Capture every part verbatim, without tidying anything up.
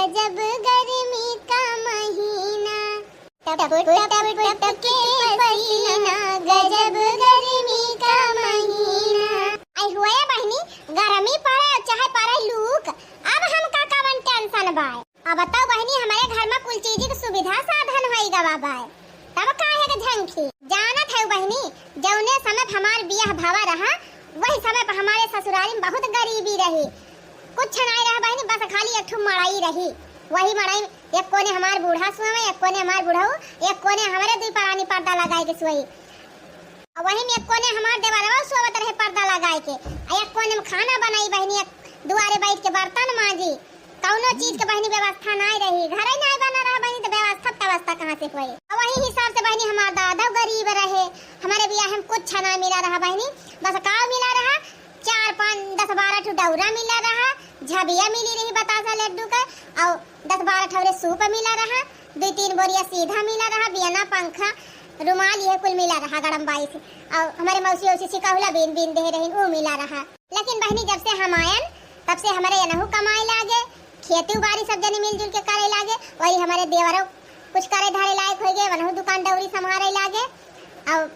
गजब गर्मी का महीना, टप टप टप के पसीना, गजब गर्मी का महीना। आई हुए बहिनी, गर्मी पड़े चाहे पड़े लूक, अब हमका कवन tension बाय? अब बताओ बहिनी, हमरे घर में कुल चीज के सुविधा साधन होई गवा बाय, तब काहे के झंखी? जानत है बहिनी, जौने समय पे हमार बियाह भवा रहा, वही समय पे हमारे ससुरारी में बहुत गरीबी रही, कुछ नाई रहा बहिनी, बस खाली एक ठो मड़ई रही, वही मड़ई में एक कोने हमार बूढ़ा सोवे, एक कोने हमार बुढ़ऊ, एक कोने हमरे दुई परानी पर्दा लगाए के सोई। अब वही में एक कोने हमार देवरवा सोवत रहे पर्दा लगाए के, आ एक कोने में खाना बनाई बहिनी, एक दुआरे बैठ के बर्तन मांजी। कौनो चीज के बहिनी व्यवस्था नाई रही, घरे नाई बना रहा बहिनी, तो व्यवस्था व्यवस्था कहाँ से होई? अब वही हिसाब से बहिनी हमार दादा गरीब रहे, हमरे बियाह में कुछ ना मिला रहा बहिनी, बस का मिला रहा, चार पाँच दस बारह ठो दौरा मिला रहा, झबिया मिली रही बतासा लड्डू के, और दस बारह ठौरे सूप मिला रहा, दुई तीन बोरिया सीधा मिला रहा, बियना, पंखा, रुमाल, ये कुल मिला रहा गरम बाई से। और हमरे मौसी औसी सिकहुला बीन बीन दे रही, ऊ मिला रहा। लेकिन बहिनी, जब से हम आयन, तब से हमरे यनहू कमाए लागे, खेती बारी सब जने मिलजुल के करे लागे, वही हमरे देवरो कुछ करे धरे लायक होइ गए, वनहू दुकान दौरी संभारे लागे। और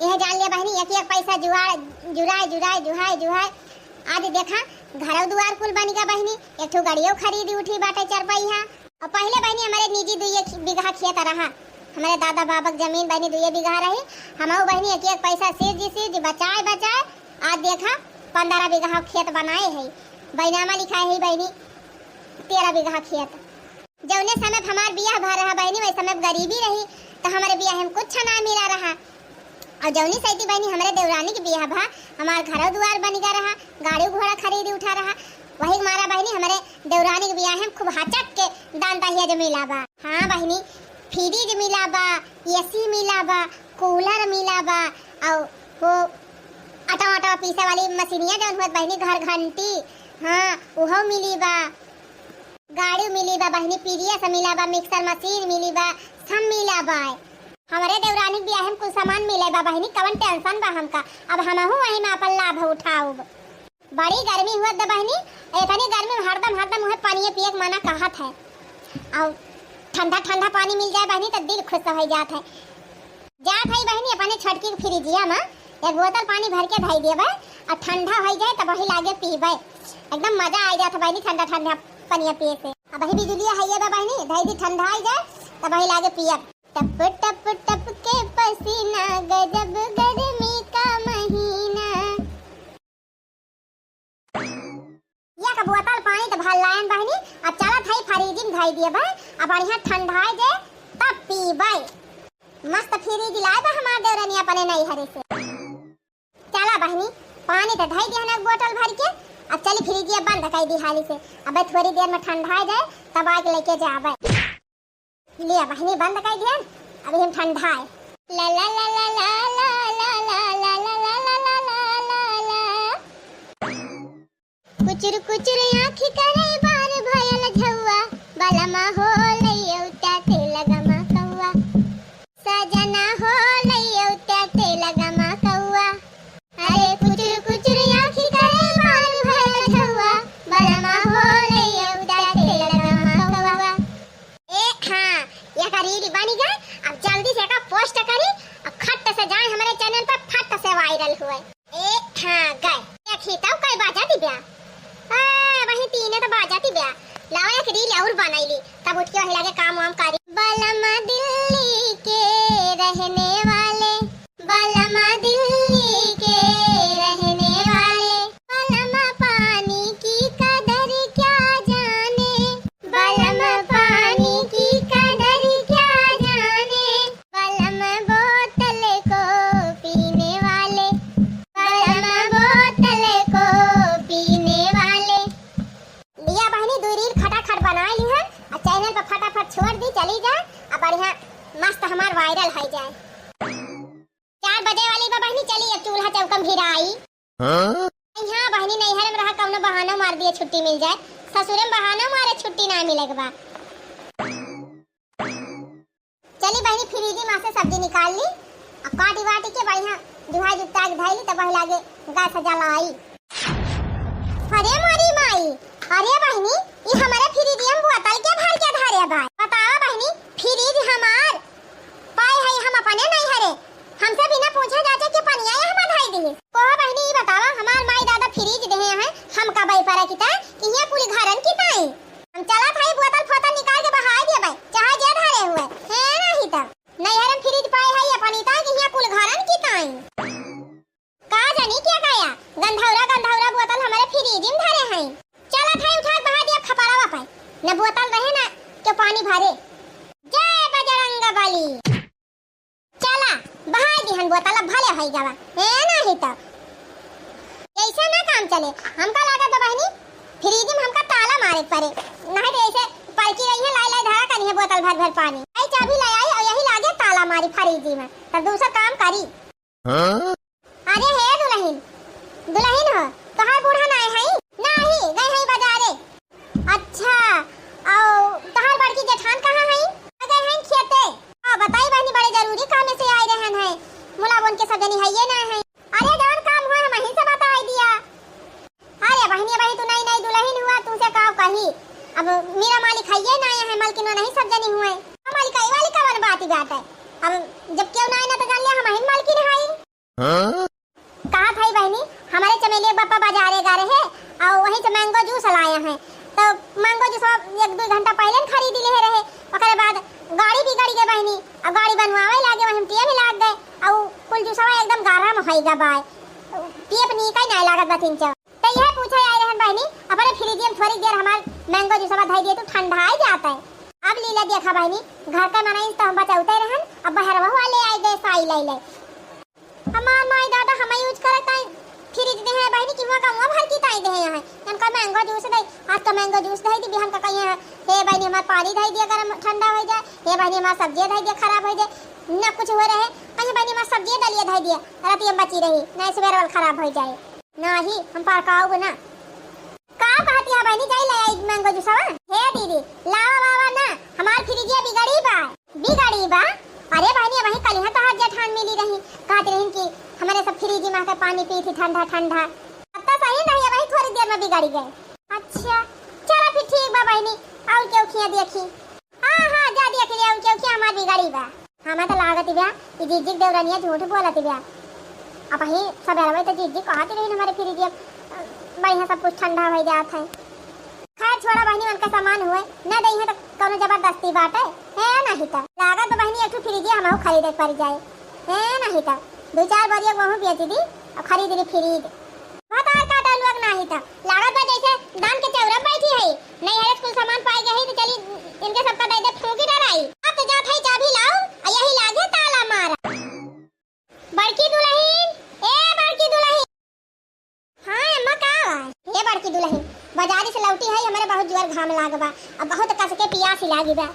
यह जान लिया बहिनी, एक एक पैसा जुआड़, जुराए, जुराए, जुहाए, जुहाए, आज देखा, घरो दुआर कुल बन गया बहिनी, एक ठो गाड़ियों खरीदी उठी बाटे चरपैया। और पहिले बहिनी, हमरे निजी दुइये खी-, बीघा खेत रहा, हमरे दादा बाबा के जमीन बहिनी दुइये बीघा रही, हमहू बहिनी एक एक पैसा सिरजी सिरजी बचाए बचाए, आज देखा, पन्द्रह बीघा खेत बनाए है, बैनामा लिखाए है बहिनी, तेरह बीघा खेत। जौने समय पे हमार बियाह भा रहा बहिनी, वही समय पे गरीबी रही, तो हमरे बियाह में कुछ ना मिला रहा। और जौनी सैती बहिनी हमरे देवरानी के बियाह भा, हमार घरो दुआर बन गया रहा, गाड़ी घोड़ा खरीदी उठा रहा, वही मारा बहिनी हमरे देवरानी के बियाह में खूब हचक के दान दहेज मिला बा। हाँ बहिनी, फ्रिज मिला बा, एसी मिला बा, कूलर मिला बा, और वो आटा वाटा पीसे वाली मशीनिया जौन होत बहिनी, घर घंटी, हाँ, उहो मिली बा। गाड़ी मिली बा बहिनी, प्रेस मिला बा, मिक्सर मशीन मिली बा, सब मिला बा। हमरे देवरानी के बियाह में कुल सामान मिले बा बहिनी, कवन tension बा हमका? अब हमहू वही में आपन लाभ उठाउब। बड़ी गर्मी हुअत बा बहिनी, इतनी गर्मी में हरदम, हरदम उहे पनिये पिए के मना कहत है। और ठंडा, ठंडा पानी मिल जाए बहिनी, तो दिल खुश हो जात है। जात हई बहिनी, अपने छोटकी के फ्रिजिया में एक बोतल पानी भर के धई देबे, और ठंडा हो जाए तब वही लागे पीबे। एकदम मजा आ जात है बहिनी ठंडा ठंडा पनिया पिए से। अब वही बिजुलिया है ये बा बहिनी, धई दी ठंडा हो जाए तब वही लागे पियब। टप टप टप के पसीना, गजब गर्मी का महीना। एक बोतल पानी तो भर लायन बहिनी, अब चलत हई फ्रिज में धई दिए बा, अब बढ़िया ठंडाए जे तब पीबे। मस्त फ्रिज लाए बा हमार देवरनिया अपने नैहरे से। चला बहिनी, पानी तो धई दिहन एक बोतल भर के, अब चली फ्रिजिया बंद कर दी हाली से, अब थोड़ी देर में ठंडाए जाए तब आके लेके जाबे। ले बहिनी, बंद कर दिहन, अभी हम ठंडाए। ला ला ला ला। कुचुर कुचुर आँखी करे बार भयल झौआ, बलमा हो लइयौ त्याते लगमा कौआ। सजना हो लइयौ त्याते लगमा कौआ। अरे कुचुर कुचुर आँखी करे बार भयल झौआ, बलमा हो लइयौ त्याते लगमा कौआ। ए हाँ, एका reel बनी गए, अब जल्दी से एका post करी, अब खट से जाए हमरे channel पर, फट से viral हुए। ए हाँ, गए। देखी तब कई बाजा दी ब्या। आ, वही तीने तो बाजा दी ब्या। लावा एक reel और बनाई ली, तब उठ के वही लागे काम वाम करी। बलमा दिल्ली के रहने वाले, बलमा दिल्ली के रहने वाले, बलमा पानी की कदर क्या जाने, बलम पानी की कदर क्या जाने, बलम बोतल को पीने वाले, बलम बोतल को पीने वाले। लिया बहिनी, दुई reel खटाखट बनाए लिहन, आ channel पर फटाफट छोड़ दी, चली जाए, आ बढ़िया मस्त हमार viral हो जाए। चार बजे वाली बा बहिनी, चली अब चूल्हा चौका भिराई। हाँ? हाँ बहिनी, नैहर में रहा, कौनो बहाना मार दिए छुट्टी मिल जाए, ससुरे में बहाना मारे छुट्टी ना मिले के बा। चली बहिनी, फ्रिज में से सब्जी निकाल ली, अब काटी वाटी के बढ़िया जुहाई जुता के धई ली, तब वही लागे गैस जलाई। अरे मोरी माई, अरे बहिनी, ई हमारे फ्रिजिया में बोतल के भर के धरे बा? बतावा बहिनी, फ्रिज हमार पाए है, हम अपने नहीं हरे, हमसे बिना पूछे जाचे के पनिया ये हमार धई दिहिस। कोहा बहिनी, ई बतावा, हमार माई दादा फ्रिज देहे हैं, हम का बई पर किता कि ये कुल घरन की ताई। हम चलत हई बोतल फोतल निकाल के बहाई देबे, चाहे जे धरे हुए, है नहीं त। नैहर में फ्रिज पाए है अपन इता कि हियाँ कुल घरन की ताई। का जानी क्या काया, गंधौरा गंधौरा बोतल हमारे फ्रिज में धरे हैं। चलत है उठा के बहा दिया खपड़वा पे, न बोतल रहे न के पानी भरे। जय बजरंग बली। चला, बहाई दिहन बोतल, अब भले होई गवा। ए नाही त। ऐसे ना काम चले। हमका लागत बा बहिनी, फ्रिज में हमका ताला मारे के पड़े। नहीं तो ऐसे पलकी रही है, लाई लाई धरा करी है बोतल भर भर पानी। आई चाबी ले आई और यही लागे ताला मारी फ्रिज में। तब दूसर काम करी। हाँ? अरे हे दुलहिन, दुलहिन हो, तोहार बूढ़ा नाय हई? नाही, गए हई बाजारे। अच्छा, औ तोहार बड़की जेठान कहाँ हई? गए हई खेते। हाँ, बताई बहिनी, बड़े जरूरी काम से आए रहन है। मुला बोन के सब जनी हइये ना है। अरे जवन काम होए हम वहीं से बताई दिया। अरे बहिनी, अबही तू नई नई दुलहिन हुआ, तुमसे काव कही। अब मेरा मालिक हइये ना है, मलकिन नहीं सब जनी हुए। हाँ, मालिक आई वाली कवन बात ही बात है। अब जब केहू ना आए ना तो जान लिया हम ही मालकिन हई। हाँ? कहा था बहिनी, हमारे चमेली बापा बाजारे गा रहे और वहीं से मैंगो जूस लाए हैं। तो मैंगो जूस एक दो घंटा पहले न खरीद ले रहे, ओकरे बाद गाड़ी बिगड़ गए बहिनी, और गाड़ी बनवावे लागे, वहीं टेम लाग गए, और कुल जूसवा एकदम गाढ़ा में होई गा बाय, पिए पे नीका ही नहीं लागत बा चिंचो। तो यह पूछे आए रहन बहिनी, अपने फ्रिज में थोड़ी देर हमार मैंगो जूसवा धई दिए, तू ठंडा ही जाता है। अब लीला देखा बहिनी, घर का मनई तो हम बचावते रहन, अब बहरवा वाले आए गए साई लाई लाई। हमार माई दादा हम यूज करत आई फ्रिज दे हैं बहिनी, कि हुआ का हुआ भर की ताई दे हैं। इनका मैंगो जूस दे, आज का मैंगो जूस दे दी, बिहान का कहिए हैं, "हे बहिनी, हमार पानी दे दिया गरम ठंडा हो जाए, हे बहिनी, हमार सब्जी दे दिया खराब हो जाए।" ना कुछ हो रहे, कहीं बहिनी, हमार सब्जी दलिया दे दिया, रात में बची रही, नहीं सवेरे वाला खराब हो जाए। नाही, हम पार का आउब ना। का कहती है बहिनी, जाई ले आई मैंगो जूसवा? हे दीदी, लावा वावा ना, हमार फ्रिजिया बिगड़ी बा। बिगड़ी बा? अरे बहिनी, वही कलिहा तोहार जेठान मिली रही, कहती रही कि हमारे सब फ्रिज में आके पानी पी थी ठंडा ठंडा। अब तो सही नहीं है, वही थोड़ी देर में बिगड़ी गए। अच्छा, चला फिर ठीक बा बहिनी, और केहू खिया देखी। हाँ, हाँ, जा देख ले, और केहू खिया हमार बिगड़ी बा। हमें तो लागत बा, ई जिज्जिक देवरनिया झूठ बोलत बा। अबही सबेरवे तो जिज्जी कहत रही हमारे फ्रिज में, अ, बढ़िया सब कुछ ठंडा हो जात है। खैर छोड़ा बहिनी, उनका सामान हुए, न दई है तो कौनो जबरदस्ती बाटे, है नहीं तो। लागत बा बहिनी एक ठो फ्रिज हमहू खरीदे के पड़ जाए, है नहीं तो। दो चार बोरिया वहू बेच दी और खरीद ली फ्रिज। भतार काटा लोग नाही त लागत बा जैसे दान के चौरा बैठी है। नहीं है कुल सामान पाई गई तो चली इनके सबका दे दे फूंकी डराई। अब तो जात है चाबी लाओ और यही लागे ताला मारा। बड़की दुलहिन, ए बड़की दुलहिन। हाँ अम्मा का बा? हे बड़की दुलहिन, बाजारी से लौटी है, हमारे बहुत जोर घाम लाग बा, अब बहुत कस के पियास ही लागी बा।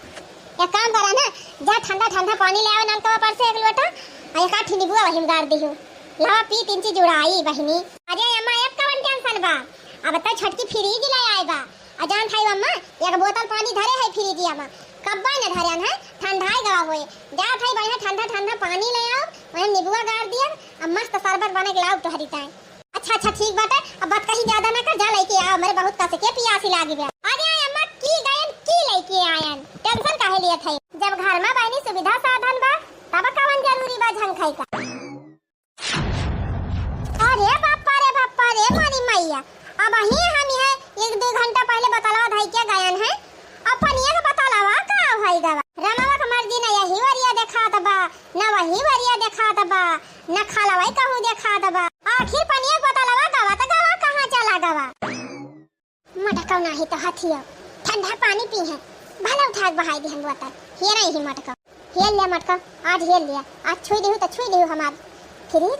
एक काम करा ना, जा ठंडा ठंडा पानी ले आवे नलकवा पर से एक लोटा, आ एक आठी नींबुआ वही में गाड़ दिहू। लावा पी तीन चीज उड़ाई बहिनी। अरे अम्मा, एक कवन टेंशन बा, अब तो छोटकी फ्रिज ले आए बा। आ जान थाई अम्मा, एक बोतल पानी धरे है फ्रिजिया में, कब्बा न धरे है, ठंडाई गवा होए। जा थाई बढ़िया ठंडा ठंडा पानी ले आओ, वही नींबुआ गाड़ दिया, अब मस्त शरबत बने के लाओ तोहरी ताई। अच्छा, अच्छा, ठीक बाटे, अब बात कहीं ज्यादा ना कर, जा लेके आओ, मेरे बहुत कस के पियासी लागी बा। अरे अम्मा, की गयन, की लेके आयन, टेंशन काहे लिए थे? जब घर में बहिनी सुविधा साधन बा, तब कवन जरूरी बा झंखई का? अरे बापा रे बापा रे, मोरी मैया, अबही हम यह एक दो घंटा पहले बतलवा धई के गयन है, अब पनिया के बतलवा का होई गवा? रमवा के मर्जी न यही वरिया देखात बा, न वही वरिया देखात बा, न खलवाई कहूँ देखात बा। आखिर पनिया के बतलवा गवा त गवा कहाँ चला गवा? मटकौ नाही तो हथियो, ठंडा पानी पी है, भला उठा के बहाई दी हम बोतल। हेरा ही मटकौ, हेर लिया मटकौ, आज हेर लिया, आज छुई दिहू तो छुई दिहू हमार फ्रिज,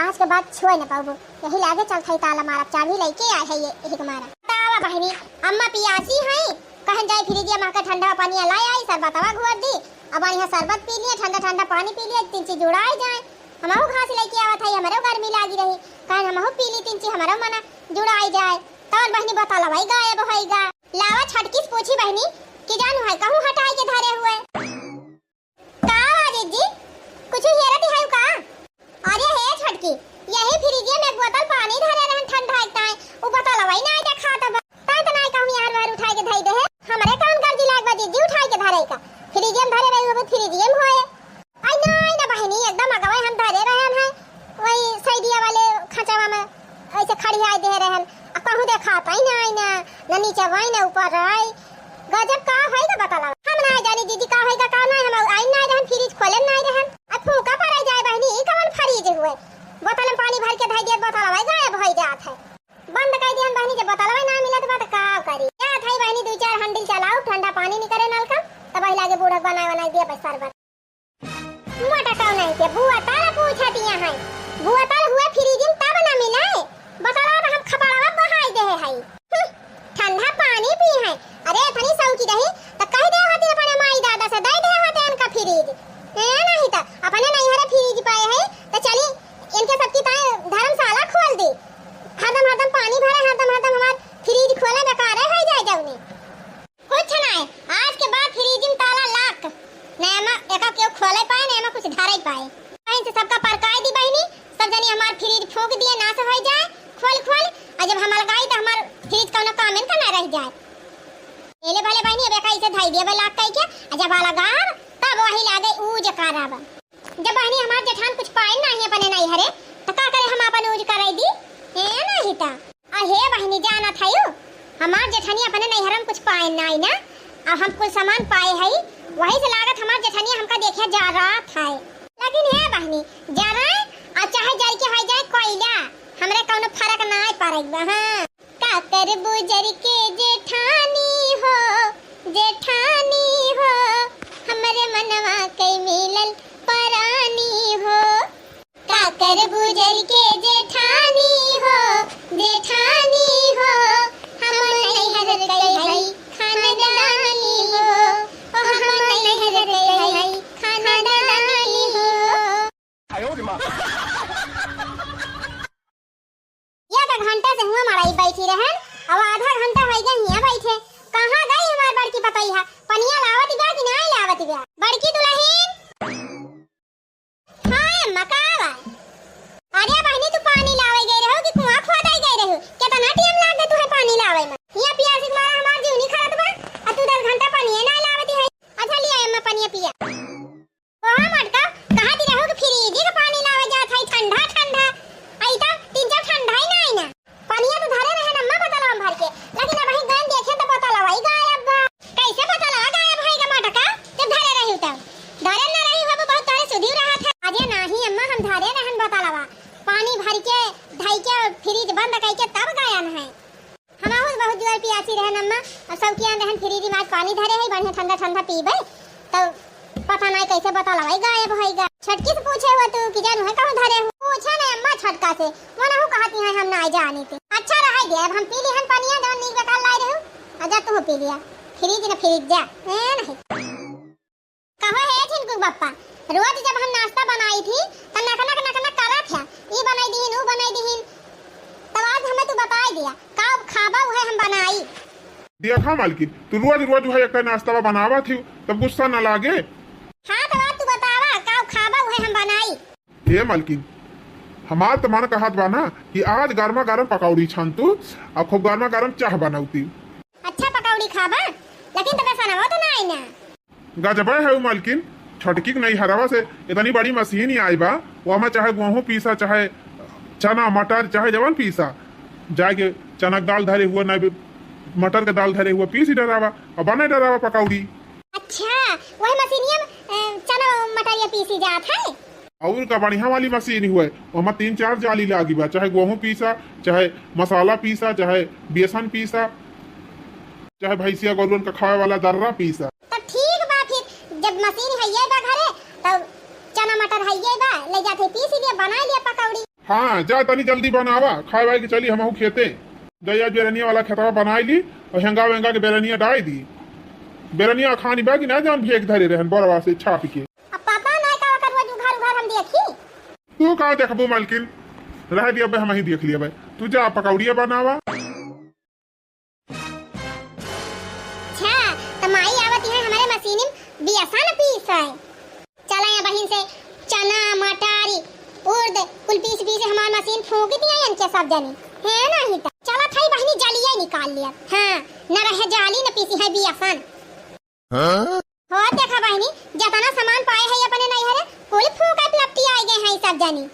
आज के बाद छुए न पाउबू। यही लागे चल थाई ताला मारब, चाबी लेके आए है ये, यही के मारा। तावा बहिनी, अम्मा पियासी है, कहन जाए फ्रिजिया में के ठंडा पानी ला आई, शरबतवा घोर दी, अब बढ़िया शरबत पी लिए, ठंडा ठंडा पानी पी लिए, तीन चीज जुड़ाई जाए। हमहू घास लेके आवत है, हमरो गर्मी लागी रही, कहन हमहू पी ली तीन चीज, हमरो मना जुड़ाई जाए। तवन बहिनी बतलवा गायब होई गा। लावा छटकी से पूछी बहिनी कि जानू है कहूँ हटाई के धरे हुए। का बा जीजी, कुछ हेरत है का? अरे हे छटकी, यही फ्रिजिया में एक बोतल पानी धरे रहन ठंडा एक ताई, उ बतलवा ही ना देखात बा। ताई त ना कहूँ यार बाहर उठाई के धई खड़ियाई दे रहन, आ कहूँ देखात आई ना, आई ना, न नीचे आई ना ऊपर आई। गजब का होइगा बतलावा। हम ना जानी दीदी का होइगा का ना, हम आई ना रहन, फ्रिज खोले ना रहन। अब फूका पड़े जाए बहिनी, ई कवन फ्रिज हुए? बोतल में पानी भर के धई दिए, बतलावा गायब होई जात है। बंद कर दिहन बहिनी, जब बतलावा ना मिलत बा त का करी? जात है बहिनी, दू चार हैंडल चलाऊ, ठंडा पानी निकरे नलका, तब वही लागे बूढ़क बनाए बनाए दिया बस शरबत। मोटका नहीं के बोतल पूछत यहाँ है। बोतल हुए फ्रिज में तब ना मिले। बोतलवा में हम खपड़वा बहाई दे है। हम्म, ठंडा पानी पी है। अरे इतनी सौकी रही त कह दे होती अपने माई दादा से, दे दे होते इनका फ्रिज। ए नहीं त अपने नैहरे फ्रिज पाए है त चली इनके सबकी ताई धर्मशाला खोल दी। हरदम हरदम पानी भरे, हरदम हरदम हमार फ्रिज खोले बेकार है जाए जौने। कुछ नाय, आज के बाद फ्रिज में ताला lock। ना एमा एका केहू खोले पाए, ना एमा कुछ धरे पाए। बहिन से सबका परकाई दी बहिनी, सब जनी हमार फ्रिज फूंक दिए, नाश हो जाए, खोल खोल। और जब हम अलगाई तो हमार फ्रिज कौनो काम का ना रह जाए। एले भले बहिनी, अब एका इसे धई दिए lock कई के, और जब अलगाब तब वही लागे ऊ जे करब। जब बहिनी हमार जेठान कुछ पाए नाही अपने नैहरे, त का करे हम अपन use कराई दी? ए नाही त। अहे बहिनी जानत हयू, हमार जेठानी अपने नैहरे में कुछ पाए नाही ना, अब हम कुल सामान पाए हई, वही से लागत हमार जेठानी हमका देखे जरत है। लेकिन हे बहिनी, जरे आ चाहे जर के हो जाए कोयला, हमरे कौनो फर्क नाही पड़े बा। हाँ। का करबू जर के जेठानी हो, जेठानी हो, हमरे मनवा के मिलल परानी हो। का करबू जर के जेठानी हो, जेठानी हो, हम नैहर के हई खानदानी हो, ओ हम नैहर के हई खानदानी हो। एक घंटा से हुआ मड़ई बैठी रहन, अब आधा घंटा होइगा हियां बैठे। कहाँ गई हमार बड़की पतोहिया? पनिया लावत बा कि नाई लावत बा? बड़की दुलहिन, हाँ अम्मा, का बा? अरे बहिनी, तू पानी लावे गई रहू कि कुआं खोदे गई रहू? केतना time लाग गए तुहे पानी लावे में? हियां पियास के मारा हमार जीव निखरत बा, आ तू दस घंटा पनिये नाई लावत है। अच्छा लिया अम्मा, पनिया पिया। ओहो मोटका, कहत रहू कि फ्रिज के पानी लावे जात है ठंडा ठंडा। आई त तीन चार ठंडा ही ना आई ना। पनिया तो धरे रहे अम्मा बोतलवा में भर के, लेकिन अब वही गन देखे तो बोतलवा ही गायब बा। कैसे बोतलवा गायब होइगा मोटका? जब धरे रही तब। धरे न रही हो, बहुत तोहरे सुधी रहा था। अरे नाही अम्मा, हम धरे रहन बोतलवा। पानी भर के, धई के, फ्रिज बंद कई के तब गयन है। हमहू बहुत जोर पियासी रहन अम्मा, और सब कियान रहन फ्रिज में आज पानी धरे है, बढ़िया ठंडा ठंडा पीबे, तब पता नहीं कैसे बोतलवा गायब होइगा। छोटकी से पूछे हुआ तू कि जानू है कहूँ धरे हूँ? पूछे नहीं अम्मा छोटका से, वो नहू कहती है हम ना जानी थे। अच्छा रह गया, अब हम पी लिहन पनिया जौन नीक बेकार लाई रहू, और जा तू पी लिया, फ्रिज न फ्रिज जा, ए नहीं। कहो हे झिनकू बप्पा, रोज जब हम नाश्ता बनाई थी, त नक नक नक नक करत है, ई बनाई दीहिन, ऊ बनाई दीहिन। तब आज हमें तू बताई दिया, का खाबा उहे हम बनाई। देखा मालकिन, तू रोज रोज उहे एक नाश्ता बनावा थी, तब गुस्सा न लागे। हाँ, तो आज तू बतावा, का खाबा उहे हम बनाई। हे मालकिन, हमार त मन कहत बा ना कि आज गर्मा गर्म पकौड़ी छान तू, आ खूब गर्मा गर्म चाह बनाऊ ती। अच्छा पकौड़ी खाबा, लेकिन तो बेसनवा तो ना आई ना। गजबे है उ मालकिन, छोटकी के नैहरवा से इतनी बड़ी मशीन ही आई बा, वो हमें चाहे गेहूं पीसा, चाहे चना, मटर, चाहे जवन पीसा, जाके चना के दाल धरे हुआ, ना मटर के दाल धरे हुआ, पीस ही डरावा और बने डरावा पकौड़ी। अच्छा, वही मशीनिया में, अ, चना मटरिया पीसी जात है? और का बढ़िया वाली मशीन हुए, ओमा तीन चार जाली लागी बा, चाहे गेहूं पीसा, चाहे मसाला पीसा, चाहे बेसन पीसा, चाहे भैंसिया गोरुअन का खाए वाला दर्रा पीसा। तब ठीक बा, फिर जब मशीन हइये बा घरे, तब चना मटर हइये बा, ले जाते पीस लिया, बना लिया पकौड़ी। हाँ, जा तनी जल्दी बनावा, खाए वाए के चली हमहू खेते। जइया बेरनिया वाला खेतवा बनाई ली और हेंगा वेंगा के बेरनिया डाई दी। बेरनिया खानी बा कि ना जान फेंक धरे रहन बोरवा से छाप के। अब पता नहीं का ओकर रोज उघार उघार हम देखी। तू का देखबू मालकिन, रह दिया बे, हम ही देख लिया बे। तू जा पकौड़िया बनावा। अच्छा, त माई आवत है हमरे मशीन में बेसन पीस है। चला यहाँ बहिन से चना, मटर, उर्द कुल पीस पीस हमार मशीन फूंक दिया इनके सब जनी। है नहीं त चला थाई बहिनी जलिया निकाल लिया। हाँ, न रहे जाली न पीसी है बेसन। हाँ? हो देखा बहिनी, जतना सामान पाए है अपने नैहरे, कुल फूंका लपटी आए गए हैं सब जनी।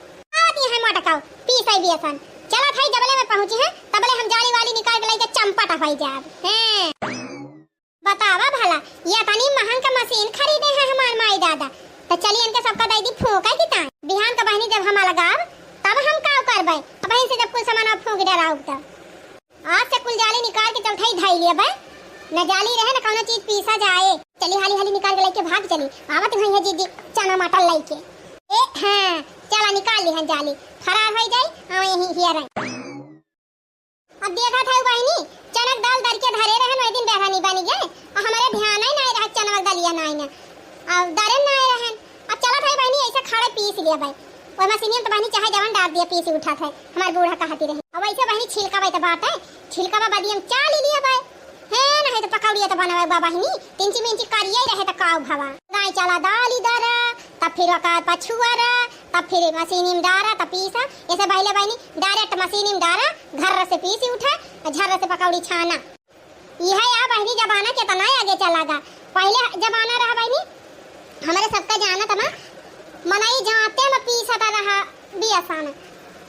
आवत है मोटकाऊ, पीस है बेसन। चलत हई, जबले में पहुँची है, तबले हम जाली वाली निकाल के लइके चंपट होइ जाब। हैं? बतावा भला, ये तनी महंग का मशीन खरीदे हैं हमार माई दादा, तो चली इनके सबका दई दी फूंका की ताई। बिहान का बहिनी जब हम अलगाब, तब हम काव करबे? अब बहिन से जब कुल सामान फूंक डराउब तब। आज से कुल जाली निकाल के चलत हई धई लिया बे, न जाली रहे न कौनो चीज पीसा जाए। चली हाली हाली निकाल के लइके भाग चली, आवत हुई है जीजी चना मटर लइके। ए हाँ, चला निकाल ली हैं जाली, फरार होइ जाई, हाँ यही हियर है। अब देखत है बहिनी, चनक दाल दर के धरे रहन, वही दिन बेहरानी बनी गए, और हमारे ध्यान ही नहीं रहा चनक दलिया नहीं ना, अब दरे नहीं रहन। अब चलत है बहिनी, ऐसे खड़े पीस लिया भाई, वह मशीनियम तो बहिनी चाहे जवन डाल दिया, पीस उठा था, हमारे बूढ़ा कहती रही। अब ऐसे बहिनी छिलका भाई तो बात है, छिलका बा बदियम चाली लिया भाई, है नहीं तो पकौड़िया तो बनावे बा बहिनी, तिंची मिंची करिए रहे तो काव भवा। गाय चला दाली दरा, तब फिर ओका पछुआरा, तब फिर मशीनी में डारा, तब पीसा। ऐसे पहले बहिनी direct मशीनी में डारा, घर से पीसी उठा, और झर्र से पकौड़ी छाना। यह या बहिनी जमाना कितना आगे चला गा। पहले जमाना रहा बहिनी, हमारे सबका जाना तमा, मनई जाते में पीसता रहा बियसान।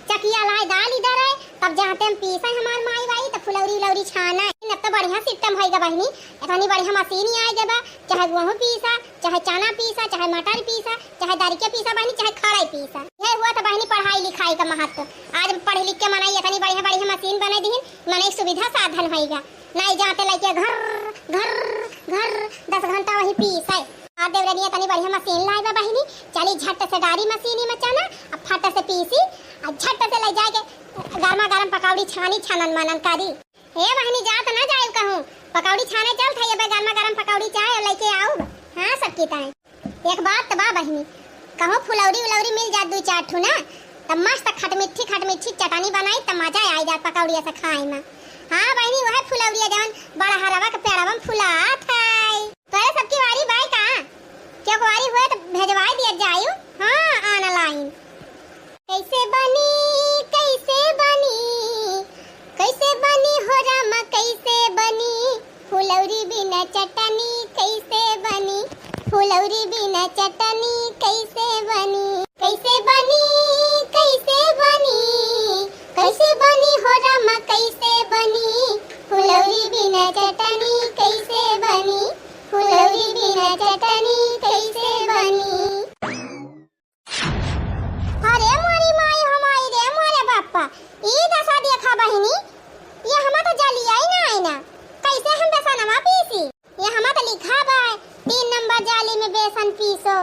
चकिया लाए दाल इधर है, तब जाते हम पीसे हमार माई बाई, तब फुलौरी उलौरी छाना है। अब तो बढ़िया system होइगा बहिनी, इतनी बढ़िया मशीन ही आए जबा, चाहे गेहूं पीसा, चाहे चना पीसा, चाहे मटर पीसा, चाहे दरिके पीसा बहिनी, चाहे खड़ाई पीसा। ये हुआ था बहिनी पढ़ाई लिखाई का महत्व। आज पढ़ लिख के मनई इतनी बढ़िया बढ़िया मशीन बने दीन, मनई सुविधा साधन होइगा। नहीं जाते लइके घर, घर, घर, दस घंटा वही पीसे। आ देवरनिया तनी बढ़िया मशीन लाए बा बहिनी, चली झट से डारी मशीनी में चना, अब फट से पीसी, आ झट से ले जाके गर्मा गर्म पकौड़ी छानी, छनन मनन करी। हे बहिनी, जात ना जाए कहूँ, पकौड़ी छाने चल था, ये बे गर्मा गर्म पकौड़ी चाहे और लेके आऊब। हाँ, सबकी ताई। एक बात त बा बहिनी, कहूँ फुलौरी उलौरी मिल जात दू चार ठू ना, तब मस्त खटमिट्ठी खटमिट्ठी चटनी बनाई, तब मजा आ जात पकौड़िया से खाए में। हाँ बहिनी, वह फुलौरिया जवन बड़हरवा के पेड़वा में फुलात है। तोरे सबकी वारी बाय का? क्यों वारी हुए तो भेजवाई दिया जायु। हाँ, online। कैसे बनी, कैसे बनी, कैसे बनी हो रामा, कैसे बनी? फुलौरी बिना चटनी कैसे बनी? फुलौरी बिना चटनी कैसे बनी? कैसे बनी, कैसे बनी, कैसे बनी हो रामा, कैसे बनी? फुलौरी बिना चटनी कैसे बनी? फुलौरी बिना चटनी कैसे बनी? अरे मोरी माई हो माई रे मोरे बापा, ई दशा देखा बहिनी, ये हमा तो जलिया ही ना आई ना, कैसे हम बेसनवा पीसी? ये हमा तो लिखा बा, तीन नंबर जाली में बेसन पीसो,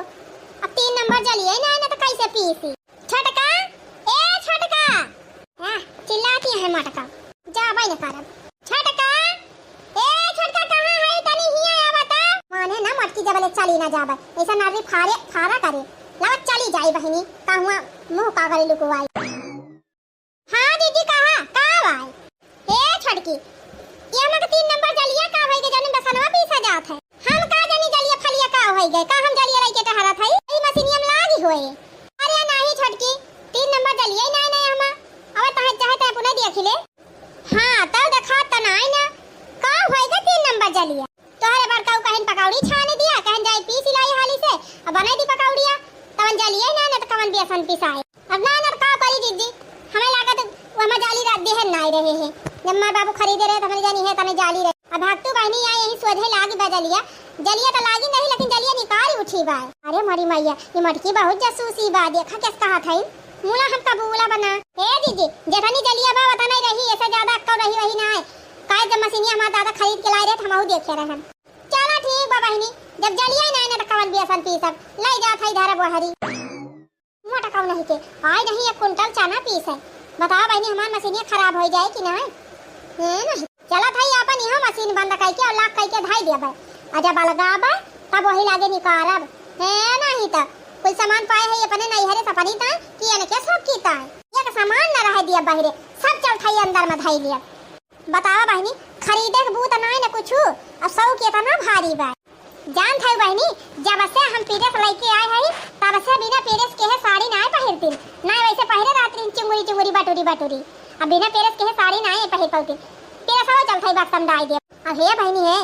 अब तीन नंबर जलिया ही ना आई ना तो कैसे पीसी? छोटका, ए छोटका, हाँ, चिल्लाती है मटका, जाबे न करब। छोटका, ए छोटका, कहाँ है? तनी हिया आवा त। माने ना मटकी जबले चली ना जाबे, ऐसा नर्री फारे, फारा करे। लावा चली जाई बहिनी, कहूँ मुँह का करे लुकुवाई। हाँ दीदी, कहा, का आवाई? ए छोटकी, ये हमके तीन नंबर जलिया का होई के जौन बेसनवा पीसा जात है? हम का जानी जलिया फलिया का होई गए, का हम जलिया लइके टहरत हई? ई मशीनिया में लागी होए। अरे नाही छोटकी, तीन नंबर जलिया ही नाही, नाही हमा। अब तहे चाहे तहे पुनः देखी ले। हाँ, तब देखा त नाही ना। का होई गए तीन नंबर जलिया? तोहरे बड़का उ कहिन पकौड़ी छाने दिया, कहिन जाई पीसी लाई हाली से, अब बनाई दी पकौड़िया। तवन जलिया ही नाही ना, तो कवन बेसन पिसाए? अब ना, ना, का करी दीदी, हमें लागत वो हमें जाली रात देहे ना रहे हैं। जब मार बाबू खरीदे रहे तो हमें जानी है, तमें जाली रहे। अब भक्तू बहिनी आई यही सोझे लागी बा जलिया, जलिया तो लागी नहीं, लेकिन जलिया निकाल उठी बा। अरे मोरी मैया, ये मटकी बहुत जासूसी बा, देखा कैसे कहा था मुला हम कबूला बना। ए दीदी, जेतनी जलिया बा, वतनी रही, ऐसे ज्यादा अक्कल रही वही ना है। काहे जब मशीनिया हमार दादा खरीद के लाए रहे, तो हमहू देखे रहन। चला ठीक बा बहिनी, जब जलिया ही नहीं ना, तो कवन बेसन पीसब, ले जा था इधर बोहरी। मोटा कौन है के? आय नहीं, एक कुंटल चना पीस है। बताओ बहिनी, हमार मशीनिया खराब हो जाए कि नहीं? हैं नहीं। चला भाई, आपन इहो मशीन बंद कइके और lock कइके धाई दिया भाई। आ जब अलगाबा, तब वही लागे निकारब। हैं नहीं तो कुल सामान पाए है अपने नैहरे सपनी ता कि इनके सब की ता। एक सामान न रह दिया बहिरे, सब चल थाई अंदर में धाई लिया। बतावा बहिनी, खरीदे के बूत नाई न कुछु, अब सौ के इतना भारी बा। जानत है बहिनी, जब से हम पीरेस लइके आए हई, तब से बिना पीरेस के है साड़ी नाई पहिरती, नाई वैसे पहिरे रहती चुंगुरी चुंगुरी बटुरी बटुरी। अब बिना पीरेस के है साड़ी नाई पहिर पौती, पीरेसवा चलत है बक्सम डाई दे। अब हे बहिनी है,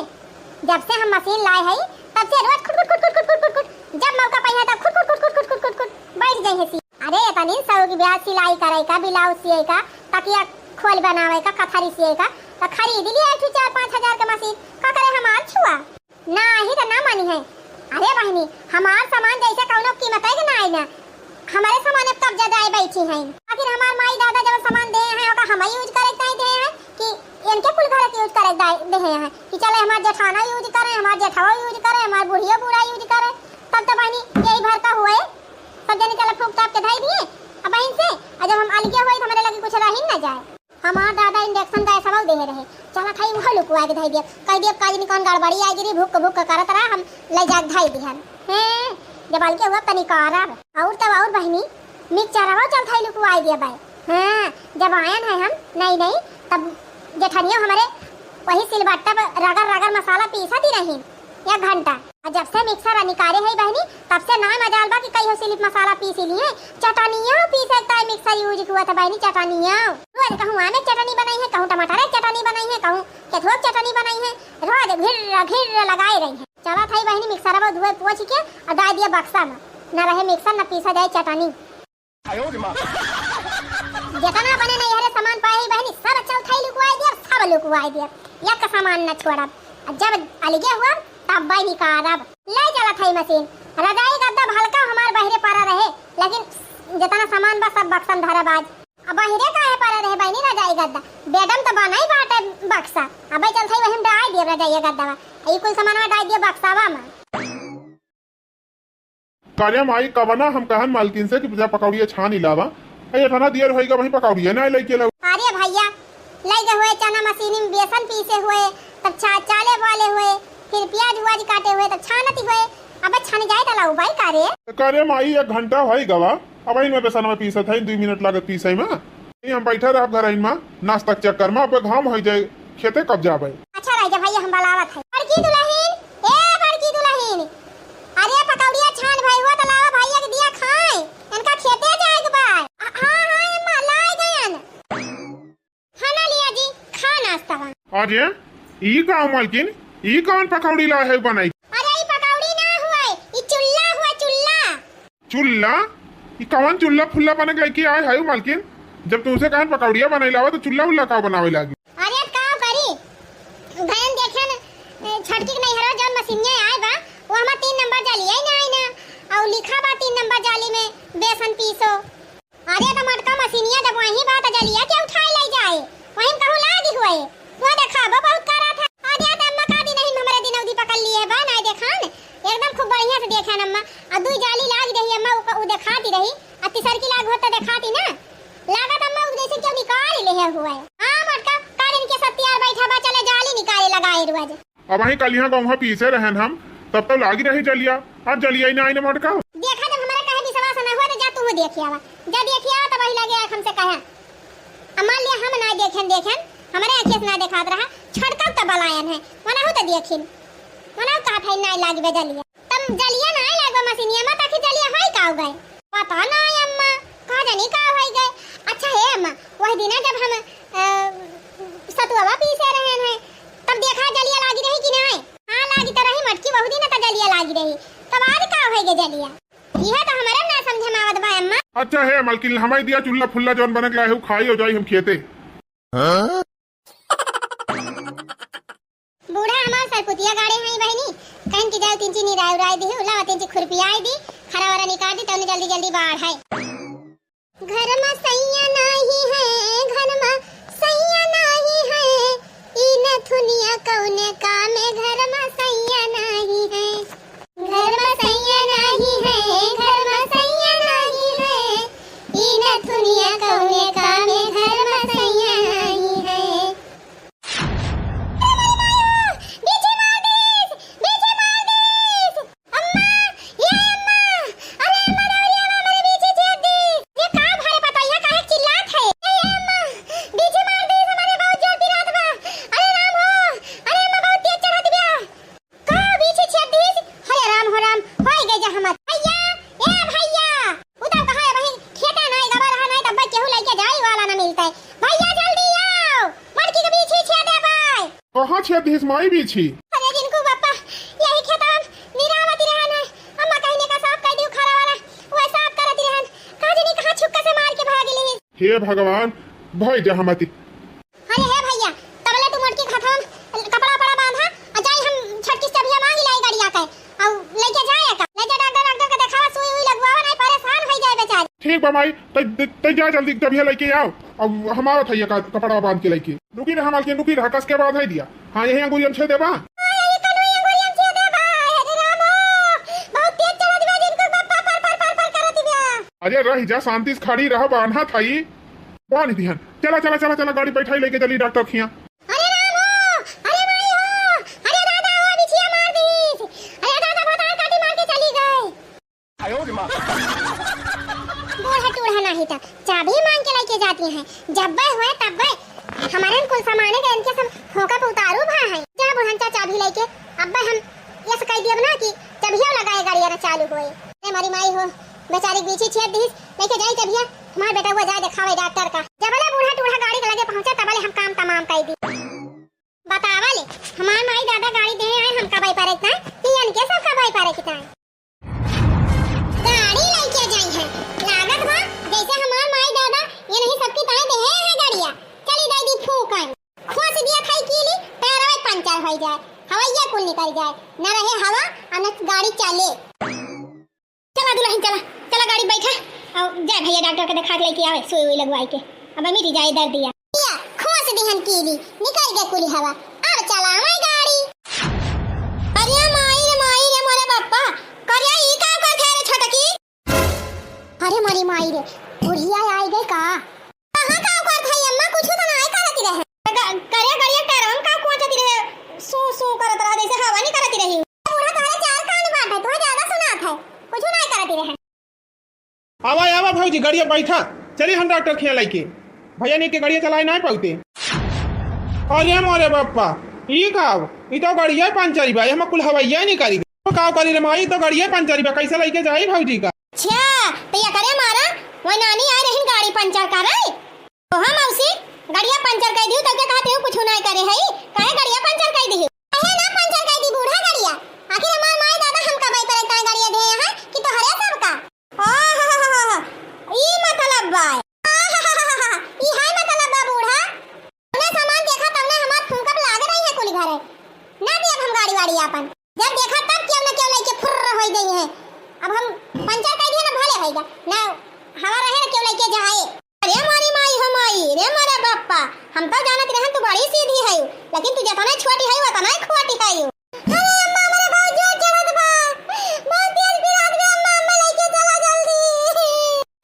जब से हम मशीन लाए हई, तब से रोज खुट खुट खुट खुट खुट खुट खुट, जब मौका पाई है तब खुट खुट खुट खुट खुट खुट खुट बैठ जाई है सी। अरे, इतनी सौ की ब्याज सिलाई करे का, ब्लाउज सिए का, तकिया खोल बनावे का, कथरी सिए का, तो खरीद लिया एक ठो चार पाँच हजार के मशीन। का करे हमार छुआ? नाही त ना मानी है। अरे बहिनी, हमार सामान जैसे कौनो कीमत है कि नाही ना, हमरे सामान पे कब्जा जाए बैठी हैं। आखिर हमार माई दादा जब सामान दे हैं, ओका हम यूज करे ताई दे हैं कि इनके कुल घर के यूज करे दाए-, दे हैं कि चले हमार जेठाना यूज करे, हमार जेठवा यूज करे, हमार बुढ़ियो बूढ़ा यूज करे। तब तो बहिनी यही भर का हुए, सब जने चला फूक ताप के धाई दिए। अब बहिन से, और जब हम अलगे हुए तो हमारे लगे कुछ रही न जाए। हमार दादा इंडक्शन गैस हवा देहे रहे, चला खाई वो लुकवा के धाई दिया। कह दिया काज निकौन गड़बड़ी आ गिरी, भूख भूख करत रहा, हम ले जाके धाई दिहन। हैं, जब अलगे हुआ तनी करब। और तब और बहिनी, मिक्सचरवा चल थाई लुकवाई दिया बाय। हाँ, जब आयन है हम नई नई, तब जेठनियो हमरे वही सिलबट्टा पर रगड़ रगड़ मसाला पीसा दी रही एक घंटा। और जब से मिक्सर निकाले है बहिनी, तब से ना मजाल बा कि कई हो सिलिप मसाला पीस लिए। चटनियो पीसे ताई मिक्सर यूज हुआ था बहिनी, चटनियो। रोज कहूँ आमे चटनी बनाई है, कहूँ टमाटर चटनी बनाई है, कहूँ केथुआ चटनी बनाई है, रोज घिर घिर लगाए रही है। चला थाई बहिनी मिक्सरवा धोए पोछ के और डाल दिया बक्सा में, न रहे मिक्सर न पीसा जाए चटनी। जितना बने नैहरे सामान पाए ही बहिनी, सब चौथाई लुकवाई दिया, सब लुकवाई दिया, एक सामान न छोड़ब। और जब अलगे हुआ, तब बाई निकारब। ले चला थाई मशीन, रजाई गद्दा भलका हमार बहिरे पड़ा रहे, लेकिन जितना सामान बा सब बक्सा में धरब आज। अब बहिरे काहे पड़ा रहे बहिनी रजाई गद्दा? बेडम तो बनाई बाटे बक्सा, अब चल थाई वही में डाल दिया रजाई गद्दा, ई कुल सामान में डाल दिया बक्सावा में। का रे माई, कवना हम कहन मालकिन से कि जा पकौड़िया छानी लावा। ए, एतना देर होइगा, वहीं पकौड़िया ना लइके लाऊ। अरे भैया, लइके हुए चना मशीनी में बेसन पीसे हुए, तब चा-, चाले वाले हुए, फिर प्याज उआज काटे हुए, तब छानती हुए। अब छन जाए त लाऊ बाई का रे? का रे माई, एक घंटा होइगा वा, अब इनमें बेसन में पीसत है, दुई मिनट लागत पीसे में। ई हम बैठे रहब घर आइन मा, नाश्ता के चक्कर मा, अब घाम होइ जाए, खेते कब जाबे? अच्छा रह जा भैया, हम बलावत है। बड़की दुलहिन, ए बड़की दुलहिन, अरे पकौड़िया छान भई हुआ त लावा भैया के दिया खाए, इनका खेते जाए के बा। हाँ, हाँ, अम्मा, लाई गयन। खाना लिया जी, खा नाश्ता बा। अरे, ई का मालकिन, ई कौन पकौड़ी लाए है बनाई? अरे, ई पकौड़ी ना हुए, ई चुल्ला हुए, चुल्ला। चुल्ला? ई कवन चुल्ला फुल्ला बने के लेके आए है मालकिन? जब तुमसे कहन पकौड़िया बनाई लावा तो चुल्ला उल्ला का बनावे लागी? अरे अब का करी? गयन देखेन, ए, छोटकी के नैहरा जौन मशीनिया आए बा, वो हमार तीन नंबर जलिया ही ना आई ना। और लिखा बा तीन नंबर जाली में बेसन पीसो। अरे तो मोटका मशीनिया जब वहीं बा तो जलिया के उठाए ले जाए, वहीं कहूँ लागी हुए। वो देखाबो बहुत करा था। अरे तो अम्मा का दिन ही हमरे दिनौदी पकड़ लिए बा, ना देखान। एकदम खूब बढ़िया से देखेन अम्मा। आ दुई जाली लाग रही अम्मा, उ, उ देखाती रही। आ तीसर की लाग होत त देखाती ना। लागत अम्मा उ जैसे क्यों निकाल ले है हुए। हाँ मोटका, कारिन के सब तैयार बैठा बा, चले जाली निकाले लगाए रुआ जे। अब वहीं कल यहाँ गौहा पीसे रहन हम, तब तो लागी रही जलिया, आज जलिया ही ना आई ना मोटका। देखा जब हमारा कहे विश्वास ना हुआ तो जा तू देखिया आवा, जा देखिया आवा तब वही लगे आए हमसे कहे। अब मान लिया हम ना देखेन, देखेन, हमारे आँखें से ना देखात रहा, छोटका तो बलायन है, मना हो तो देखिन, मना कहा था ना लागी बे जलिया। तब जलिया ना आए लागबा मशीनिया में, ताकि जलिया होई का हो गए? पता ना है अम्मा, कहा जानी का होई गए। अच्छा हे अम्मा, वही दिन जब हम, अ, सतुआ पीसे रहे हैं, तब देखा जलिया लागी रही कि ना? हाँ, लागी तो रही मटकी, बहुत दिन तो जलिया लागी रही, तब आज का होई गए जलिया? यह तो हमारे ना समझ में आवत बा अम्मा। अच्छा हे मलकिन, हमारी दिया चुल्ला फुल्ला जौन बनक लाए हो, खाई हो जाई हम खेते। बूढ़ा हमार सरपुतिया गाड़े हैं बहिनी, कहन की जाओ तीन चीनी राय उराय दी, उलावा तीन ची खुरपियाई दी, खरा वरा निकाल दी, तौने जल्दी जल्दी बाढ़ है। घर में सैया नाही है, घर में सैया नाही है, ई नथुनिया कौने काम, घर में सैया नाही है। घर में सैया नाही है, घर में सैया नाही है, ई नथुनिया कौने काम, घर में सैया नाही है। बीछी मार दीस, बीछी मार दीस। अम्मा, ये अम्मा, अरे अम्मा, दौड़िया अम्मा, मेरे बीछी छेद दीस। ये का भरे पतोहिया काहे चिल्लात है? ये अम्मा, बीछी मार दीस, हमारे बहुत जोर पिरात बा। अरे राम हो, अरे अम्मा, बहुत तेज चढ़त बिया। का बीछी छेद दीस? अरे राम हो राम, होई गई जा हमार। भैया, ए भैया, उ तो कहा है वही खेता नहीं, गबा रहा नहीं, तब केहू लइके जाई वाला ना मिलते। भैया जल्दी आओ, मटकी के बीछी छेदे बाय। कहाँ छेद दीस माई बीछी? अरे जिनको बापा, यही खेता हम निरावती रहन है, अम्मा कहीं ने का साफ कर दियो खरा वाला, वो साफ करती रहन, का जानी कहाँ छुक्का से मार के भाग ली। हे भगवान, भाई जा हमती। अरे हे भैया, तबले तू मोटकी के हथवा में कपड़ा वपड़ा बांधा, आ जाई हम छोटकी से चबिया मांगी लाई गड़िया के, अउ लेके जाए का, ले जा डॉक्टर, डॉक्टर के देखावा, सुई उई लगवावा, नहीं परेशान होई जाए बेचारी। ठीक बा माई, तै, तै, तै जा जल्दी चबिया लेके आओ, अब हम आवत है ये का-, कपड़ा बांध के लेके। रुकी रहा मालकिन, रुकी रहा, कस के बांध है दिया। हाँ, यही अंगुरिया में छेदे बा। हाँ, यही कनुई अंगुरिया में छेदे बा, अरे राम हो, बहुत तेज चलत बा, जिनको पप्पा पर, पर, पर, पर करत बा। अरे रह जा, शांति से खड़ी रह, बांधा थाई। बांध दिहन। चला, चला, चला, चला, गाड़ी बैठाई लेके चली डॉक्टर खिया। अरे राम हो, अरे माई हो, अरे दादा हो, बिछिया मार दीस। अरे दादा भतार काटी मार के चली गई। बूढ़ा टूढ़ा नाही त चाबी मांग के लेके जाती हैं। जब्बे हुए तब्बे हमारे कुल सामाने के इनके सब होका पे उतारू भा है। जा बुढ़न चा चाबी लेके अब्बे हम यस कह दियब ना कि चबिया लगाए गाड़िया ना चालू होए। अरे मारी माई हो, बेचारी बीछी छेद दीस, लेके जाई चबिया, हमार बेटा हुआ जाए देखावे डॉक्टर का। जबले बूढ़ा टूढ़ा गाड़ी के लगे पहुंचा तबले हम काम तमाम कर दी। बतावा ले, हमार माई दादा गाड़ी दे आए, हम कबाई पारे कितना, कि इनके सब कबाई पारे कितना। गाड़ी लेके जाई है, लागत बा जैसे हमार माई दादा ये नहीं सबकी ताई दे है गाड़िया। चली दाई दी फूकन, खोस दिया खाई कीली, पैरवे पंचर हो जाए, हवैया कुल निकल जाए, न रहे हवा और न गाड़ी चले। चला दुलहिन, चला, चला गाड़ी बैठा, अउ जाए भैया डॉक्टर के देखा के लेके आवे, सुई उई लगवाई के, अब मिट जाए दर्दिया। या, खोस दिहन कीली, निकल गए कुली हवा, अब चलावे गाड़ी। अरे माई रे माई रे मोरे बापा, करिया ई का कर थे रे छोटकी? अरे मोरी माई रे, बुढ़िया आई गई का? कहाँ का कर थे अम्मा, कुछ तो नहीं करती रहे। ग-, करिया करिया टरम का कोचती रहे, सू सू करत रहा, जैसे हवा नहीं करती रही। बूढ़ा तोहरे चार कान बाटे, तोहे ज्यादा सुनात है, कुछ नहीं करती रहे। आवा, आवा भौजी, गड़िया बैठा, चली हम डॉक्टर खिया लइके। भैया नी के गड़िया चलाए ना पाउते। अरे मोरे बापा, ई का? ई तो गड़िया पंचर बा, हम कुल हवैया नहीं करी। तो का करी रे माई, तो गड़िया पंचर बा, कैसे लइके जाई भौजी का? अच्छा, तो ये करे मारा, वो नानी आए रहिन गाड़ी पंचर करे। ओहो मौसी, गड़िया पंचर कर दियो, तो क्या कहते हो, कुछ नहीं करे है, काहे गड़िया पंचर कर दियो? काहे ना पंचर कर दी बूढ़ा गड़िया? आखिर हमार माई दादा हमका बाई पर इतना गड़िया दे हैं कि तोहरे सबका? आहाहाहा, ई मतलब बा। आहाहाहा, ई है मतलब बा बूढ़ा। अपने सामान देखा तमने हमार फूंकब लाग रही है कुल घरे। ना दियब हम गाड़ी वाड़ी आपन। जब देखा तब केहू न केहू लइके फुर्र होई गई है। अब हम पंचर कर दिए ना भले होई गा। ना हवा रहे ना केहू लइके जाए। अरे मोरी माई हो माई, रे मोरे बापा, हम तो जानत रहन तू बड़ी सीधी है, लेकिन तू जतना छोटी है उतना ही खोटी है। अरे अम्मा, हमारे बहुत जोर चढ़त बा, बहुत तेज पिरात बा अम्मा, अम्मा लेके चला जल्दी।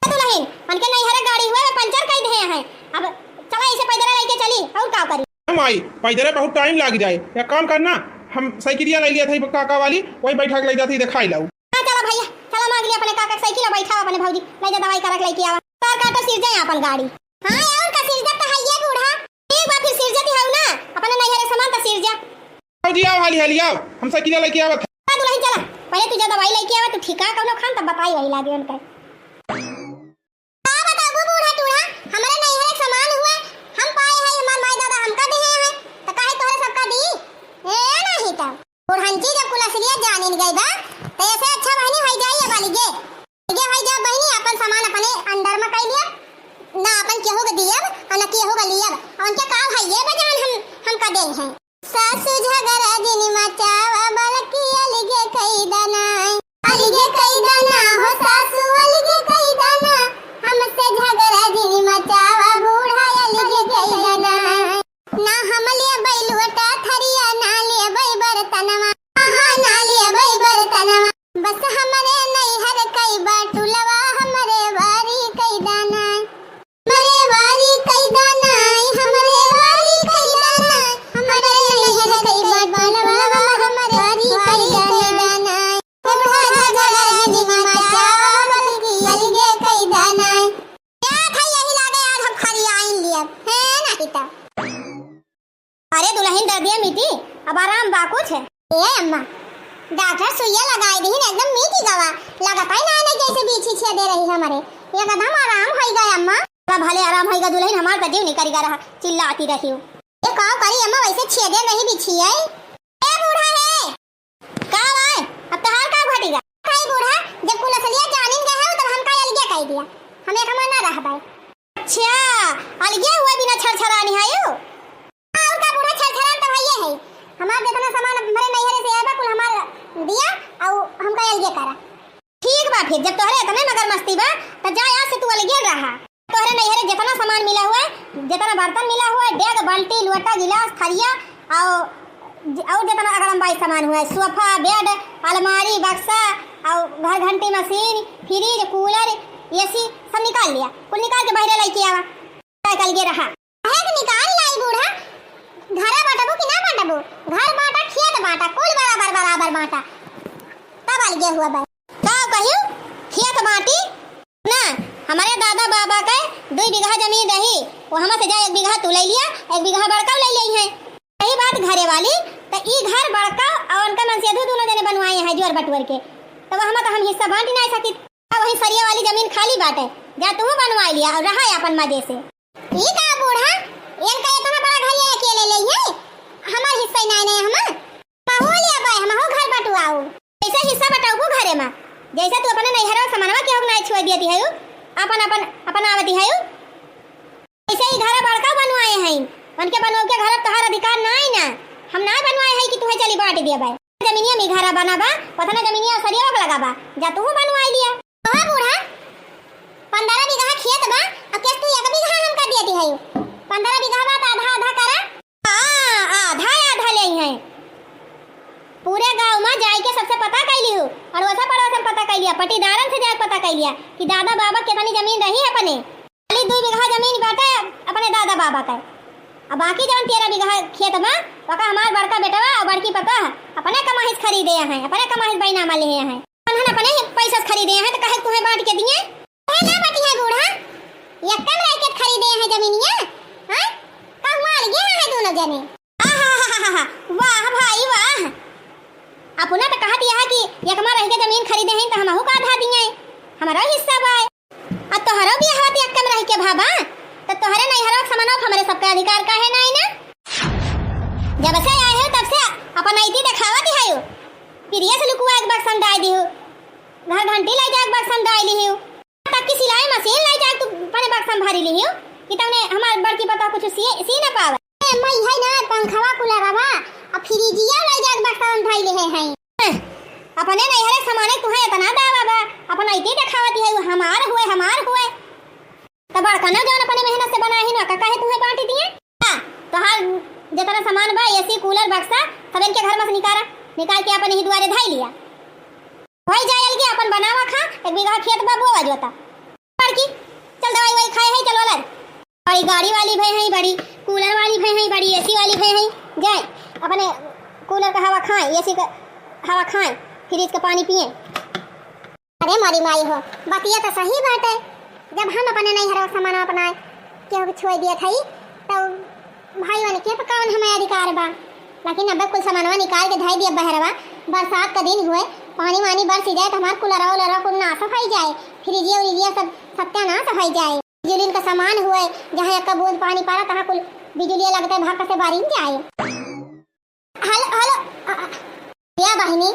दुलहिन, उनके नैहरे गाड़ी हुए में पंचर कर दे हैं, अब चला इसे पैदल लेके चली, और का करी? माई, पैदल बहुत टाइम लाग जाए, एक काम करना, हम साइकिलिया ले लिया था काका वाली, वही बैठा के ले जाती दिखाई लाऊ। हाँ, चला भैया, चला मांग लिया अपने काका के साइकिल, बैठा अपने भौजी, ले जा दवाई करा के लेके आवा। तार काटो सिर जाए अपन गाड़ी। हाँ, और का सिर जा तो है ये बूढ़ा। एक बार फिर सिर जाती है ना, अपने नैहरे सामान तो सिर जा। भौजी आओ, हाली हाली आओ, हम साइकिल लेके आवत। हाँ, दुलहिन चला, पहले तू जा दवाई लेके आवा, तू ठिका कौनो खान तब बताई वही लागे उनका। का बताबू बूढ़ा टूढ़ा, हमरे नैहरे सामान हुए, हम पाए हैं, हमार माई दादा हमका दिए हैं, तो काहे तोहरे सबका दी? ए, नहीं तो। बुढ़ंची जब कुलसरिया जानिन गई बा, तो ऐसे अच्छा बहनी होई जाई अब अलगे। अलगे होई जा बहनी, अपन सामान अपने अंदर में कई लिया, ना अपन केहू के दियब, और ना केहू के लियब। और उनके का है ये बजान हम, हमका दे हैं। सासू झगड़ा जिन मचावा, बलकी अलगे कई दना। अलगे कई दना हो सासू, अलगे कई दना। हमसे झगड़ा जिन मचावा, बूढ़ा अलगे कई दना। ना हम लेबै लोटा थरिया, ना लेबै बर्तनवा। हाँ, ना लेबै बर्तनवा। बस हमरे नैहर कई बाटुलवा, हमरे वारी कई दना। हमरे वारी कई दना, हमरे वारी कई दना। हमरे नैहर कई बाटुलवा, हमरे वारी कई दना। बूढ़ा झगड़ा जिन मचावा, बलकी अलगे कई दना। क्या था यही लागे आज हम खरी आइन लिया, है नहीं तो। अरे दुलहिन दर्दिया मिटी, अब आराम बा कुछ? ए अम्मा, डॉक्टर सुइया लगाई दीहिन, एकदम मिटी गवा, लगत ही ना, ना जैसे बीछी छेदे रही हमरे, एकदम आराम होई गए अम्मा। चला भले आराम होई गा दुलहिन, हमार तो जीव निकल गा रहा, चिल्लाती रही हूँ। ये का करी अम्मा, वैसे छेदे रही बीछी है। ए बूढ़ा है, का भाई, अब तोहार का घटी गा? भाई बूढ़ा, जब कुलसलिया जानिन गए हो, तब हमका अलगे कह दिया। हम एक हमार ना रहबै। अच्छा, अलगे हुए बिना छरछरानी है यू? और का बूढ़ा, छरछरान तो हइये है। हमार जितना सामान हमरे नैहरे से आए बा, कुल हमार दिया, और हमका अलगे करा। ठीक बा फिर, जब तोहरे इतने मगर मस्ती बा, त जा आज से तू अलगे रहा। तोहरे नैहरे जितना सामान मिला हुआ है, जितना बर्तन मिला हुआ है, डेग, बाल्टी, लोटा, गिलास, थरिया, और ज-, और जितना अगड़म बाई सामान हुआ है, सोफा, बेड, अलमारी, बक्सा, और घर घंटी मशीन, फ्रिज, कूलर, एसी, सब निकाल लिया। कुल निकाल के बहरे लेके आवा। निकाल के रहा। काहे के निकाल लाई बूढ़ा? घरा बांटबू कि ना बांटबू? घर बांटा, खेत बांटा, कुल बराबर बराबर बांटा। तब अलगे हुआ बा। का कहियो? खेत बांटी? ना, हमारे दादा बाबा के दुई बीघा जमीन रही, वो हमा से जा एक बीघा तू ले लिया, एक बीघा बड़का ले लिया है। रही बात घरे वाली, त ई घर बड़का और उनका मनसेधू दोनों जने बनवाए हैं जोर बटुअर के, त वो हमा तो हम हिस्सा बांट ही नहीं सकित। अब वही सरिया वाली जमीन खाली बाटे, जा तू बनवाई लिया और रहा अपन मजे से। ई का बूढ़ा, इनका इतना बड़ा घर ये अकेले ले है, हमार हिस्सा ही नहीं, नहीं हमार। महू लिया बाय, हमहू घर बटुआऊ। कैसे हिस्सा बटाऊ घरे में? जैसे तू अपने नैहरा सामानवा के होक नहीं छुए दियती है, अपन, अपन, अपन आवती है। ऐसे ही घर बड़का बनवाए हैं, उनके बनवा के घर तोहार अधिकार नहीं ना, हम ना बनवाए हैं कि तुहे चली बांट दिया बाय। जमीनिया में घरा बना बा, उतना जमीनिया सरिया लगा बा, जा तू बनवाई लिया। कहा बूढ़ा, पन्द्रह बीघा खेत बा, और केस तू एक बीघा हमका दियती है। पन्द्रह बीघा बा त आधा आधा करा। हाँ, आधा आधा ले हैं। पूरे गांव में जाए के सबसे पता कैली हूँ, अड़ोसा पड़ोसन पता कैलिया, पटीदारन से जाके पता कैलिया कि दादा बाबा कितनी जमीन रही अपने। खाली दुई बीघा जमीन बाटे अपने दादा बाबा का, अब बाकी जवन तेरह बीघा खेत बा, ओका हमार बड़का बेटवा और बड़की पतोह अपने कमाई से खरीदे हैं, अपने कमाई से बैनामा लिए हैं। उन्हन अपने ही पैसा से खरीदे हैं, तो काहे तुहे बांट के दिए? तुहे ना बटिया बूढ़ा, यक्का में रह के खरीदे हैं जमीनिया, हाँ? कहवा अलगे हैं दोनों जने? आहाहाहा, वाह भाई वाह। अपना तो कहत यह कि यकमा रह के जमीन खरीदे हैं, तो हमहू का आधा दिए, हमारा हिस्सा बा। अब तोहरो बियाहवा त यक्का में रह के भा बा, तो तोहरे नैहरवा के समनवा पे हमरे सबके अधिकार काहे नाई ना? जब से आए हो तब से अपन अइती देखावत ही हो। पिरिया से लुकुआ एक बक्सन डाल दी हो, घर घंटी ले जाके बक्सन डाल ली हो, तक की सिलाई मशीन ले जाके तू अपने बक्सन भरी ली हो कि तमने हमार बड़की पता कुछ सी, सी ना पावे। ए, मैं है ना पंखवा कूलरवा, अब फ्रिजिया ले जाके बक्सन धइले है, है। अपने नैहरे सामाने तुहे इतना दावा बा, अपन अइती देखावत है, हमार हुए, हमार हुए। त बड़का ना जौन अपने मेहनत से बनाए ही ना, का काहे तुहे बांट दिए? हाँ, तोहार जितना सामान बा, एसी, कूलर, बक्सा, सब इनके घर में से निकाला, निकाल के अपन ही दुआरे धई लिया। होई जाए अलगे, अपन बनावा खा, एक बीघा खेत बा, बोवा जोता। बड़की, चल दवाई ववाई खाए है, चल वाला। बड़ी गाड़ी वाली भई है, बड़ी कूलर वाली भई है, बड़ी एसी वाली भई है, जाए अपने कूलर का हवा खाए, एसी का हवा खाए, फ्रिज का पानी पिए। अरे मोरी माई हो, बतिया तो सही बाटे। जब हम अपने नैहरवा सामान अपना केहू के छोड़ दिया था, तो भाई वाले के पे कौन हमें अधिकार बा? लेकिन अब कुल सामानवा निकाल के धई दिया बहरवा। बरसात का दिन हुए, पानी वानी बरस जाए तो हमार कूलरवा उलरवा कुल नाश हो जाए, फ्रिजिया उरिजिया सब सत्यानाश हो जाए। बिजुलिन का सामान हुए, जहाँ एक बूंद पानी पड़ा, तहाँ कुल बिजुलिया लगते भाग से बारिन जाए। हेलो, हेलो, अ, अ, या बहिनी,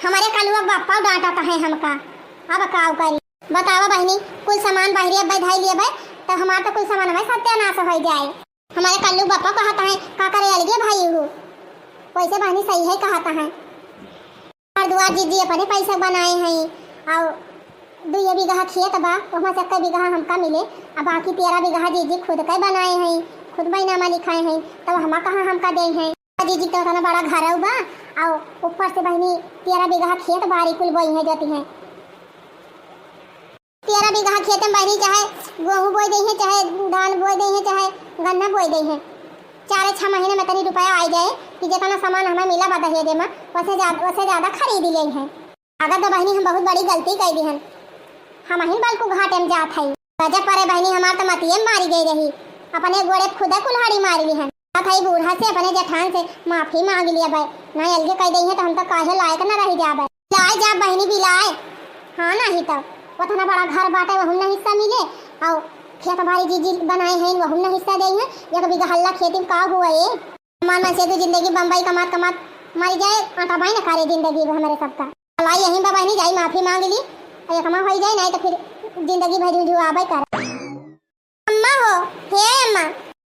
हमरे कलुआ बापा डांटा तो है हमका, अब का करी? बतावा बहिनी, कुल सामान बहरिया बधाई लिए बे, तो हमार तो कुल सामान में सत्यानाश हो जाए। हमारे कल्लू बापा कहत हैं, का करे अलगे भाई हो? वैसे बहिनी सही है कहत हैं। घर दुआर जीजी अपने पैसा बनाए हैं, और दुई बीघा खेत बा, ओहमा से एक बीघा हमका मिले, आ बाकी तेरह बीघा जीजी खुद के बनाए हैं, खुद बैनामा लिखाए हैं, तब हमा कहाँ हमका दे हैं? जीजी तो उतना बड़ा घर बा, और ऊपर से बहिनी तेरह बीघा खेत बारी कुल बोई है जाती हैं। तेरह बीघा खेत में बहरी चाहे गेहूं बोई देइहें, चाहे धान बोई देइहें, चाहे गन्ना बोई देइहें, चार छह महीने में तनी रुपया आ जाए कि जितना सामान हमें मिला बा दहेजे में, वसे ज्यादा, वसे ज्यादा खरीद लेइहें। अगर तो बहिनी हम बहुत बड़ी गलती कई दिहन, हम ही बल्कु घाटे में जात हई। गजब परे बहिनी, हमार तो मतिये मारी गई रही, अपने गोड़े खुदे कुल्हाड़ी मारी लिहन। कहत हई बूढ़ा से, अपने जेठान से माफी मांग लिया बे, ना अलगे कह देइहें तो हम तो काहे लायक न रह जाबे। बिलाए जा बहिनी बिलाए, हाँ नहीं तो उतना बड़ा घर बाटे वहुन न हिस्सा मिले, और खेत बारी जीजी बनाए हैं वहुन न हिस्सा देइहें, एक बीघा हल्ला खेती में का हुआ ये? हमार मनसेधू जिंदगी बम्बई कमात कमात मर जाए, आटा बाई न करे जिंदगी भर हमरे सबका। भलाई यहीं बा बहिनी, जाई माफी मांग ली, और एकमा होई जाए, नहीं तो फिर जिंदगी भर झुझुआबे करे। अम्मा हो, हे अम्मा।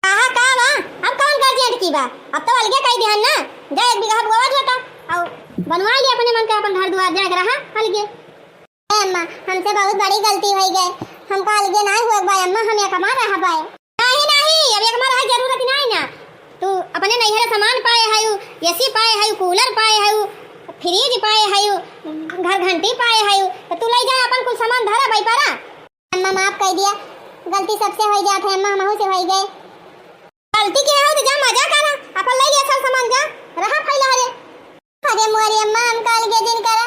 कहा का बा? अब कौन गार्जियन की बा? अब तो अलगे कही दिहन ना, जा एक बीघा बोआ जाता, और बनवा लिया अपने मन के अपन घर दुआर, जाए के रहा अलगे। ए अम्मा, हमसे बहुत बड़ी गलती होई गए, हमका अलगे नाहीं हुआ बा अम्मा, हम एक हमार रहा पाए। नहीं, नहीं, अब एक हमार रहा जरूरत नहीं ना, तू अपने नैहरे सामान पाए हयू, एसी पाए हयू, कूलर पाए हयू, फ्रिज पाए हयू, घर घंटी पाए हयू, तो तू ले जा अपन कुल सामान धरा बैपारा। अम्मा, माफ कइ दिया, गलती सबसे होइ जात है अम्मा, हमहू से होइ गए। गलती के हो तो जा मजा करा, अपन ले लिया सब सामान, जा रहा फैला रे। अरे मोरी अम्मा, हमका अलगे जिन करा,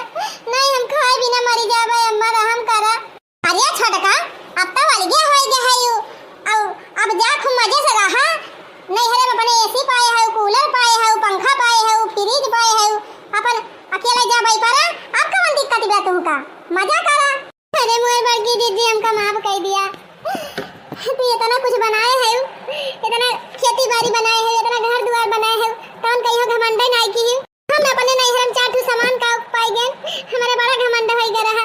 नहीं हम खाए बिना मरी जाबे अम्मा, रहम करा। अरे छोटका, अब तो अलगे होइ गए है यू, अब, अब जा खूब मजे से रहा, नैहरे में अपने एसी पाए है, कूलर पाए है, पंखा पाए है, फ्रिज पाए है, अपन अकेले जा बैपारा, अब कौन दिक्कत बा तुमका, मजा करा। अरे मोर बड़की दीदी, हमका माफ कइ दिया। तू इतना कुछ बनाए है, इतना खेती बाड़ी बनाए है, इतना घर दुआर बनाए है, तौन कहियो घमंडे नाई की। हम अपने नैहर में चार ठो सामान का पाई गए, हमारा बड़ा घमंड होइ गया रहा।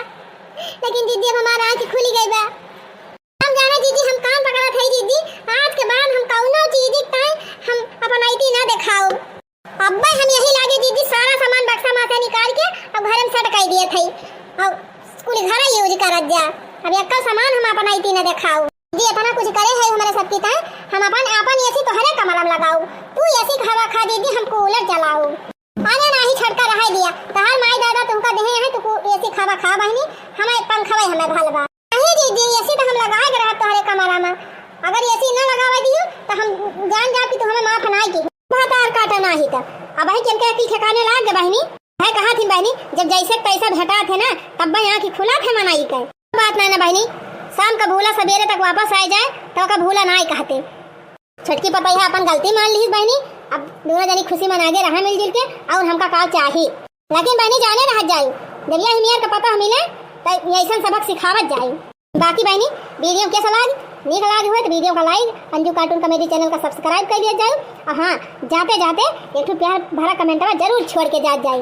लेकिन दीदी, अब हमारा आँख खुली गई बा। हम जाने दीदी, हम कान पकड़त है दीदी, आज के बाद हम कौनो चीज ताई हम अपन अइती ना देखाओ। अब्बे हम यही लागे दीदी, सारा सामान बक्सा में से निकाल के अब घर में set कइ दिए थे। अब कुल घर use करत जा। अब एक्को सामान हम अपन अइती न देखाऊ। दीदी, इतना कुछ करे है हमारे सबकी ताई, हम अपन, अपन एसी तोहरे कमरा में लगाऊ। तू एसी के हवा खा दीदी, हम कूलर चलाऊ। अरे नाही छोटका, रहे दिया। तहार माई दादा तुमका देहे हैं, तू कू-, एसी के हवा खा बहिनी, हमें पंखवे हमें भल बा। नहीं दीदी, एसी तो हम लगाए के रहत तोहरे कमरा में। अगर एसी न लगावे दियो, तो हम जान जाब कि तू हमें माफ नाई की। भातार काटा नाही तो। अब ही चल के अक्ल ठिकाने लाग गए बहिनी। है कहा थी बहिनी, जब जैसे पैसा भेटा थे ना, तब भाई आँखी खुला थे मनाई के। बात नहीं ना बहिनी, शाम का भूला सवेरे तक वापस आ जाए, तो का भूला नाई कहते। छोटकी पतैया अपन गलती मान ली बहिनी। अब दोनों जनी खुशी मना के रहा मिलजुल के, और हमका का चाही। लेकिन बहिनी जाने रहत जाई, जब यह मेर के पता मिले, तो ऐसन सबक सिखावत जाई। बाकी बहिनी, video कैसा लाग, नीक लाग हुए तो video का like, अंजू cartoon comedy channel का subscribe कर दिया जाए। और हाँ, जाते जाते एक ठो प्यार भरा कमेंटवा जरूर छोड़ के जात जाए।